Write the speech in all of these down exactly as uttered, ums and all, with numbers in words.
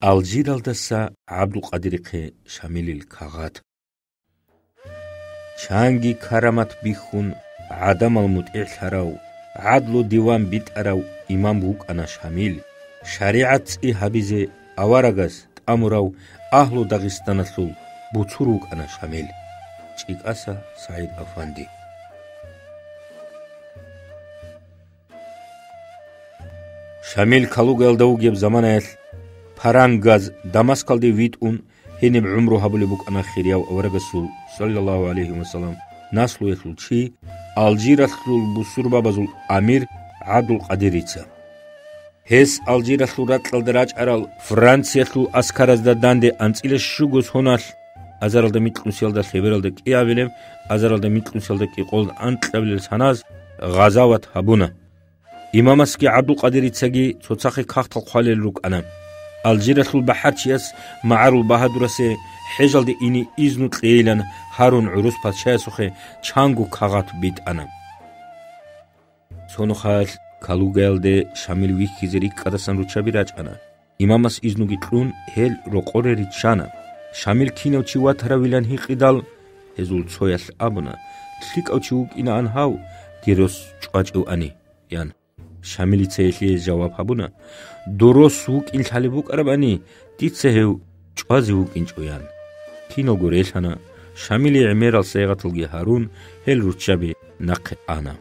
Алжиралдаса ГӀабдулкъадирихъе Шамилил кагъат. Чанги карамат бихьун, гӀадамал мутӀигӀлъарав, гӀадлу диван битӀарав имам вукӀана Шамил, шаригӀат цӀи гьабизе аварагас тӀамурав агьлу Дагъистаналъул буцур вукӀана Шамил. ЧӀикӀаса СагӀид-афанди. Шамил Калугаялда вугеб заманаялъ парангаз Дамаскалде витӀун, гьениб гӀумру гьабулеб букӀана хирияв аварагасул, саллаллагьу гӀалайгьи вассалам, наслуялъул чи, Алжиралъул бусурбабазул амир ГӀабдулкъадирица. Гьес Алжиралъул ракьалда рачӀарал Франциялъул аскаразда данде анцӀила щуго соналъ, азаралда микьнусиялда лъебералда кӀиабилеб, азаралда микьнусиялда кӀикъолда анкьабилел саназ гъазават гьабуна. Имамасги ГӀабдулкъадирицаги цоцахъе кагътал хъвалел рукӀана. Алжиралъул бахӀарчияс МагӀарул Багьадурасе хӀежалде ине изну кьейилан гьарун гӀурус пачаясухъе чанго кагъат битӀана. Цо нухалъ Калугаялде Шамил вихьизе рикӀкӀадасан руччаби рачӀана. Имамас изнуги кьун, гьел рокъоре риччана. Шамил кинав чи ватаравилан гьикъидал, гьезул цоялъ абуна: «ЛъикӀав чи вукӀинаан гьав, дир рос чӀвачӀевани», – ян. Шамилица гьелъие жаваб гьабуна: «Дур рос вукӀин лъалеб букӀарабани, дица гьев чӀвазе вукӀинчӀо», – ян. Киналго релъана, Шамилие гӀемерал сайгъаталги гьарун, гьел руччаби нахъе ана.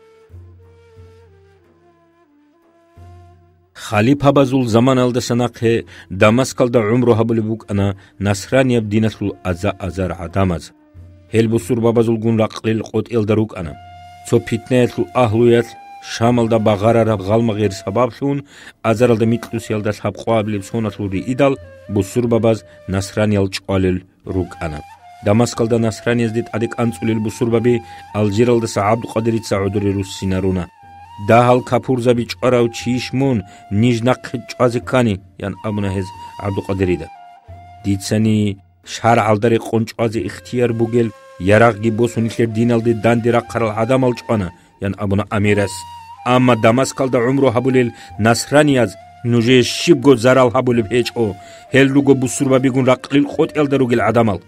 Халипабазул заманалдаса нахъе Дамаскалда гӀумру гьабулеб букӀана насранияб диналъул аза-азар гӀадамаз. Гьел бусурбабазулгун ракълил къотӀиялда рукӀана. Цо питнаялъул агьлуялъ Шамалда багъарараб гъалмагъир сабаблъун, азаралда микьнусиялда лъабкъоабилеб соналъул риидал, бусурбабаз насраниял чӀвалел рукӀана. Дамаскалда насраниязде тӀаде кӀанцӀулел бусурбаби Алжиралдаса ГӀабдулкъадирица гӀодоре руссинаруна. «Дагьал капурзаби чӀварав чийищ мун, ниж нахъе чӀвазе ккани?» – ян абуна гьез ГӀабдулкъадирида. «Дицани шаргӀалда рекъон чӀвазе ихтияр бугел ярагъги босун нилъер диналде данде рахъарал гӀадамал чӀвана», – ян абуна амирас. «Амма Дамаскалда гӀумру гьабулел насранияз нужее щибго зарал гьабулеб гьечӀо, гьел руго бусурбабигун ракълил къотӀиялда ругел гӀадамал».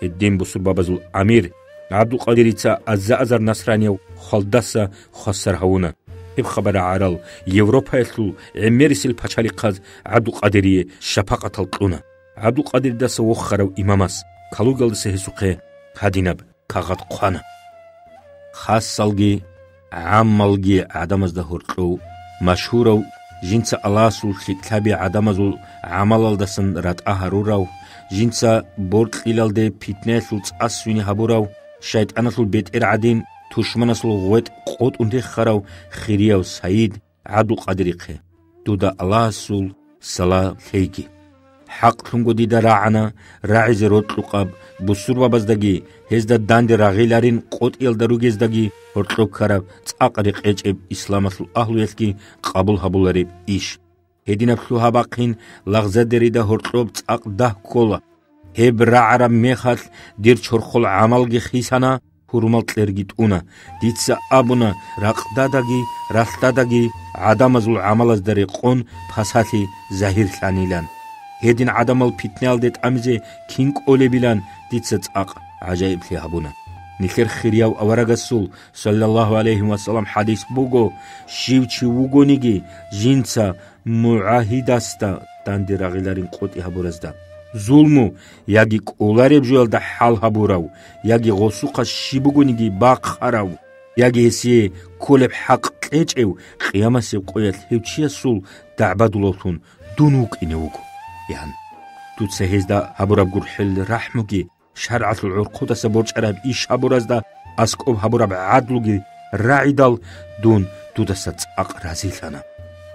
Гьедин бусурбабазул амир ГӀабдулкъадирица аза-азар насранияв хвалдаса хвасар гьавуна. Гьеб хабар рагӀарал Европаялъул гӀемерисел пачалихъаз ГӀабдулкъадирие шапакъатал кьуна. ГӀабдулкъадиридаса вохарав имамас Калугалдаса гьесухъе гьадинаб кагъат хъвана. Хасалги гӀаммалги гӀадамазда гьоркьов машгьурав, жинца Аллагьасул лъикӀлъаби гӀадамазул гӀамалалдасан ратӀа гьарурав, жинца боркьилалде питнаялъул цӀа свине гьабурав, шайтӀаналъул бетӀер гӀадин, тушманасул гъветӀ къотӀун рехарав хирияв Саид ГӀабдулкъадирихъе, дуда Аллагьасул салам лъейги. ХӀакълъунго дида рагӀана рагӀизе рокьукъаб бусурбабаздаги, гьезда данде рагъиларин къотӀиялда ругездаги гьоркьоб ккараб цӀакъ рекъечӀеб исламалъул агьлуялъги къабул гьабулареб иш. Гьединаб лъугьа-бахъин лагъзадерида гьоркьоб цӀакъ дагь ккола. Гьеб рагӀараб мехалъ дир чорхол гӀамалги хисана, гьурмал кьерги тӀуна. Дица абуна, ракъдадаги ралъдадаги гӀадамазул гӀамалазда рекъон пасалъи загьирлъанилан. Гьедин гӀадамал питнаялде тӀамизе кин кӀолебилан дица цӀакъ гӀажаиблъи гьабуна. Нилъер хирияв аварагасул, саллаллагьу гӀалайгьи вассалам, хӀадис буго: «Щив чи вугониги, жинца мугӀагьидасда данде рагъиларин къотӀи гьабуразда, зулму яги кӀолареб жоялда хӀал гьабурав, яги гъосухъа щиб бугониги бахъарав, яги гьесие кколеб хӀакъ кьечӀев, къиямасеб къоялъ гьев чиясул дагӀбадулавлъун дун вукӀине вуго», – ян. Дуца гьезда гьабураб гурхӀел рахӀмуги, шаргӀалъул гӀурхъудаса борчӀараб иш гьабуразда аскӀоб гьабураб гӀадлуги рагӀидал, дун дудаса цӀакъ разилъана.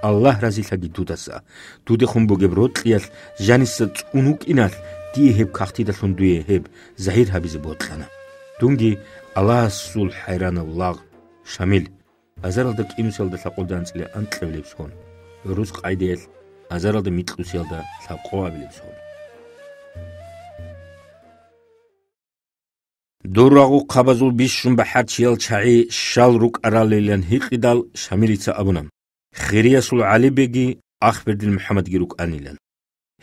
Аллагь разилъаги дудаса. Дудехун бугеб рокьиялъ жаниса цӀун вукӀиналъ, дие гьеб кагътидалъун дуе гьеб загьир гьабизе бокьана. Дунги Аллагьасул хӀайранав лагъ, Шамил, азаралда кӀинусиялда лъабкъоялда анцӀила анкьабилеб сон, гӀурус къайдаялъ азаралда микьнусиялда лъабкъоабилеб сон. Дур рагъухъабазул бищун бахӀарчиял чагӀи щал рукӀаралилан гьикъидал, Шамилица абуна, хириясул ГӀалибеги Ахбердил МухӀаммадги рукӀанилан.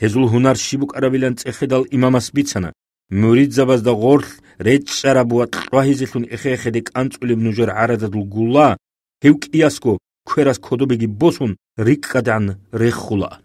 Гьезул гьунар щиб букӀарабилан цӀехедал имамас бицана. Муридзабазда гъорлъ речӀчӀараб ва кьвагьизелъун эхе-эхеде кӀанцӀулеб нужер гӀаразадул гулла, гьев кӀиясго кверас кодобеги босун, рикӀкӀадегӀан реххулаан.